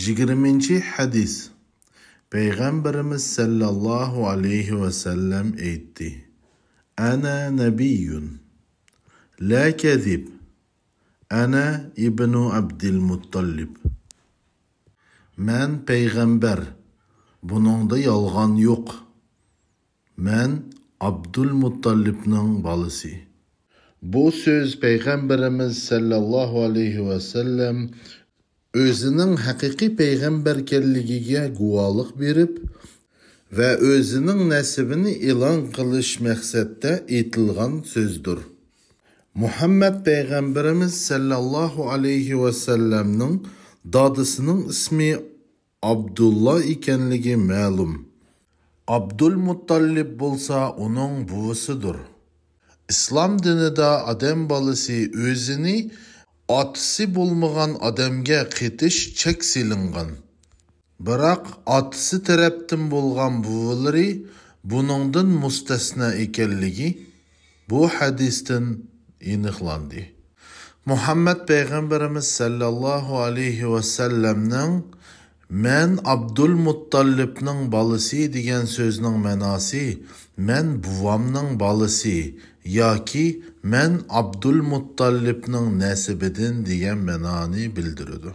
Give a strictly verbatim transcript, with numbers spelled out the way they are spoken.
يىگىرمىنچى ھەدىس. پەيغەمبىرىمىز سەللەللاھۇ ئەلەيھى ۋەسەللەم ئېيتتى: «ئەنە نەبىييۇن، لا كەزىب، ئەنە ئىبنۇ ئەبدىل مۇتتەلىب.» مەن پەيغەمبەر، بۇنىڭدا يالغان يوق. مەن ئابدۇلمۇتتالىپنىڭ بالىسى. بۇ سۆز پەيغەمبىرىمىز سەللەللاھۇ ئەلەيھى ۋەسەللەم ئۆزىنىڭ ھەقىقىي پەيغەمبەركەنلىكىگە گۇۋاھلىق بېرىپ ۋە ئۆزىنىڭ نەسىبىنى ئېلان قىلىش مەقسەتتە ئېيتىلغان سۆزدۇر. مۇھەممەد پەيغەمبىرىمىز سەللەللاھۇ ئەلەيھى ۋەسەللەمنىڭ دادىسىنىڭ ئىسمى ئابدۇللا ئىكەنلىكى مەلۇم. ئابدۇلمۇتتالىپ بولسا ئۇنىڭ بوۋىسىدۇر. ئىسلام دىنىدا ئادەم بالىسى ئۆزىنى ئاتىسى بولمىغان ئادەمگە قېتىش چەك سېلىنغان. بىراق ئاتىسى تەرەپتىن بولغان بوۋىلىرى بۇنىڭدىن مۇستەسنا ئىكەنلىكى بۇ ھەدىستىن ئېنىقلاندى. مۇھەممەد پەيغەمبىرىمىز سەللەللاھۇ ئەلەيھى ۋەسەللەمنىڭ «مەن ئابدۇلمۇتتالىپنىڭ بالىسى» دېگەن سۆزنىڭ مەناسى «مەن بوۋامنىڭ بالىسى» ياكى «مەن ئابدۇلمۇتتالىپنىڭ نەسىبىدىن» دېگەن مەنانى بىلدۈرىدۇ.